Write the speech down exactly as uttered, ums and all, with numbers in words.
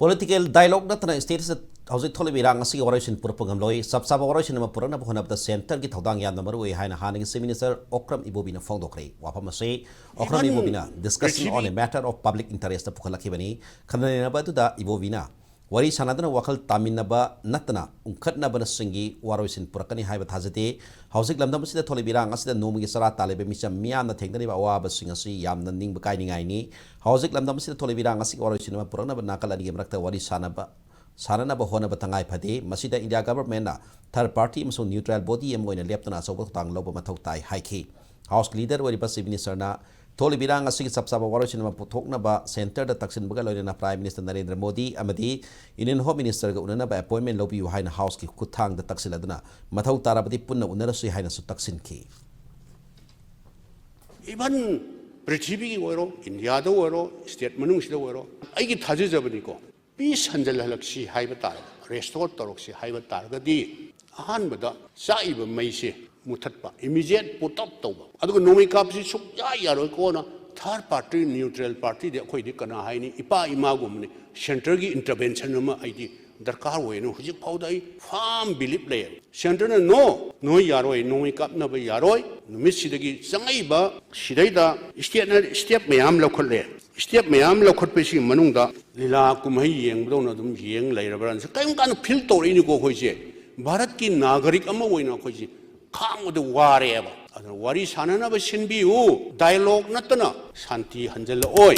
Political dialogue ꯅꯠꯇꯅ states ꯍꯧꯖꯤꯛ ꯊꯣꯛꯂꯤꯕ ꯏꯔꯥꯡ ꯑꯁꯤꯒꯤ ꯋꯥꯔꯣꯏꯁꯤꯟ ꯄꯨꯔꯛꯄ ꯉꯝꯂꯣꯏ꯫ ꯆꯞ ꯆꯥꯕ ꯋꯥꯔꯣꯏꯁꯤꯟ ꯑꯃ ꯄꯨꯔꯛꯅꯕ ꯍꯣꯠꯅꯕꯗ centre ꯒꯤ ꯊꯧꯗꯥꯡ ꯌꯥꯝꯅ ꯃꯔꯨ ꯑꯣꯏ ꯍꯥꯏꯅ ꯍꯥꯟꯅꯒꯤ Chief Minister ꯑꯣꯀ꯭ꯔꯝ ꯏꯕꯣꯕꯤꯅ ꯐꯣꯡꯗꯣꯛꯈ꯭ꯔꯦ꯫ ꯋꯥꯐꯝ ꯑꯁꯤ Okram ꯏꯕꯣꯕꯤꯅ Discussion on a Matter of Public Interest ꯇ ꯄꯨꯈꯠꯂꯛꯈꯤꯕꯅꯤ꯫ ꯈꯟꯅ ꯅꯩꯅꯕ ꯑꯗꯨꯗ ꯏꯕꯣꯕꯤꯅ ꯋꯥꯔꯤ ꯁꯥꯟꯅꯗꯨꯅ ꯋꯥꯈꯜ ꯇꯥꯃꯤꯟꯅꯕ ꯅꯠꯇꯅ ꯎꯪꯈꯠꯅꯕꯅꯁꯤꯡꯒꯤ ꯋꯥꯔꯣꯏꯁꯤꯟ ꯄꯨꯔꯛꯀꯅꯤ ꯍꯥꯏꯕ ꯊꯥꯖꯗꯦ꯫ ꯍꯧꯖꯤꯛ ꯂꯝꯗꯝ ꯑꯁꯤꯗ ꯊꯣꯛꯂꯤꯕ ꯏꯔꯥꯡ ꯑꯁꯤꯗ ꯅꯣꯡꯃꯒꯤ ꯆꯔꯥ ꯇꯥꯜꯂꯤꯕ ꯃꯤꯆꯝ ꯃꯤꯌꯥꯝꯅ ꯊꯦꯡꯅꯔꯤꯕ ꯑꯋꯥꯕꯁꯤꯡ ꯑꯁꯤ ꯌꯥꯝꯅ ꯅꯤꯡꯕ ꯀꯥꯏꯅꯤꯡꯉꯥꯏꯅꯤ꯫ ꯍꯧꯖꯤꯛ ꯂꯝꯗꯝ ꯑꯁꯤꯗ ꯊꯣꯛꯂꯤꯕ ꯏꯔꯥꯡ ꯑꯁꯤꯒꯤ ꯋꯥꯔꯣꯏꯁꯤꯟ ꯑꯃ ꯄꯨꯔꯛꯅꯕ ꯅꯥꯀꯜ ꯑꯅꯤꯒꯤ ꯃꯔꯛꯇ ꯋꯥꯔꯤ ꯁꯥꯟꯅꯕ ꯁꯥꯟꯅꯅꯕ ꯍꯣꯠꯅꯕ ꯇꯉꯥꯏ ꯐꯗꯦ꯫ ꯃꯁꯤꯗ India Government ꯅ third party ꯑꯃꯁꯨꯡ neutral body ꯑꯃ ꯑꯣꯏꯅ ꯂꯦꯞꯇꯨꯅ ꯑꯆꯧꯕ ꯊꯧꯗꯥꯡ ꯂꯧꯕ ꯃꯊꯧ ꯇꯥꯏ ꯍꯥꯏꯈꯤ꯫ House ꯀꯤ leader ꯑꯣꯏꯔꯤꯕ Chief Minister ꯅ ꯊꯣꯛꯂꯤꯕ ꯏꯔꯥꯡ ꯑꯁꯤꯒꯤ ꯆꯞ ꯆꯥꯕ ꯋꯥꯔꯣꯏꯁꯤꯟ ꯑꯃ ꯄꯨꯊꯣꯛꯅꯕ centre ꯗ ꯇꯛꯁꯤꯟꯕꯒ ꯂꯣꯏꯅꯅ Prime Minister ꯅꯔꯦꯟꯗ꯭ꯔ ꯃꯣꯗꯤ ꯑꯃꯗꯤ Union Home Minister ꯒ ꯎꯅꯅꯕ appointment ꯂꯧꯕꯤꯌꯨ ꯍꯥꯏꯅ House ꯀꯤ ꯈꯨꯠꯊꯥꯡꯗ ꯇꯛꯁꯤꯜꯂꯗꯨꯅ ꯃꯊꯧ ꯇꯥꯔꯕꯗꯤ ꯄꯨꯟꯅ ꯎꯅꯔꯁꯤ ꯍꯥꯏꯅꯁꯨ ꯇꯛꯁꯤꯟꯈꯤ꯫ Even ꯄ꯭ꯔꯤꯊꯤꯕꯤꯒꯤ ꯑꯣꯏꯔꯣ, ꯏꯟꯗꯤꯌꯥꯗ ꯑꯣꯏꯔꯣ, state ꯃꯅꯨꯡꯁꯤꯗ ꯑꯣꯏꯔꯣ, ꯑꯩꯒꯤ ꯊꯥꯖꯖꯕꯅꯤꯀꯣ, peace ꯍꯟꯖꯜꯍꯜꯂꯛꯁꯤ ꯍꯥꯏꯕ ꯇꯥꯔꯒ, restore ꯇꯧꯔꯛꯁꯤ ꯍꯥꯏꯕ ꯇꯥꯔꯒꯗꯤ, ꯑꯍꯥꯟꯕꯗ ꯆꯥꯛꯏꯕ ꯃꯩꯁꯦ ꯃꯨꯊꯠꯄ, immediate put out ꯇꯧꯕ, ꯑꯗꯨꯒ ꯅꯣꯡꯃꯩ ꯀꯥꯞꯄꯁꯤ ꯁꯨꯛꯌꯥ ꯌꯥꯔꯣꯏꯀꯣꯅ third party, neutral party ꯗꯤ ꯑꯩꯈꯣꯏꯗꯤ ꯀꯅꯥ ꯍꯥꯏꯅꯤ, ꯏꯄꯥ ꯏꯃꯥꯒꯨꯝꯕꯅꯤ꯫ Centre ꯒꯤ intervention ꯑꯃ ꯑꯩꯗꯤ ꯗꯔꯀꯥꯔ ꯑꯣꯏꯅ ꯍꯧꯖꯤꯛ ꯐꯥꯎꯗ ꯑꯩ firm belief ꯂꯩꯌꯦꯕ꯫ Centre ꯅ no, ꯅꯣꯏ ꯌꯥꯔꯣꯏ, ꯅꯣꯡꯃꯩ ꯀꯥꯞꯅꯕ ꯌꯥꯔꯣꯏ꯫ ꯅꯨꯃꯤꯠꯁꯤꯗꯒꯤ ꯆꯪꯉꯛꯏꯕ ꯁꯤꯗꯩꯗ state ꯅ step ꯃꯌꯥꯝ ꯂꯧꯈꯠꯂꯦ꯫ Step ꯃꯌꯥꯝ ꯂꯧꯈꯠꯄꯁꯤꯒꯤ ꯃꯅꯨꯡꯗ ꯂꯤꯂꯥ ꯀꯨꯝꯍꯩ ꯌꯦꯡꯕꯗꯧꯅ ꯑꯗꯨꯝ ꯌꯦꯡ ꯂꯩꯔꯕ꯭ꯔꯥꯅ ꯀꯔꯤꯒꯨꯝꯕ ꯀꯥꯟꯗ feel ꯇꯧꯔꯛꯏꯅꯤꯀꯣ꯫ ꯑꯩꯈꯣꯏꯁꯦ ꯚꯥꯔꯠꯀꯤ ꯅꯥꯒꯔꯤꯛ ꯑꯃ ꯑꯣꯏꯅ ꯑꯩꯈꯣꯏꯁꯦ ꯈꯥꯡꯕꯗ ꯋꯥꯔꯦꯕ꯫ ꯑꯗꯨꯅ ꯋꯥꯔꯤ ꯁꯥꯟꯅꯅꯕ ꯁꯤꯟꯕꯤꯌꯨ, dialogue ꯅꯠꯇꯅ ꯁꯥꯟꯇꯤ ꯍꯟꯖꯜꯂꯛꯑꯣꯏ꯫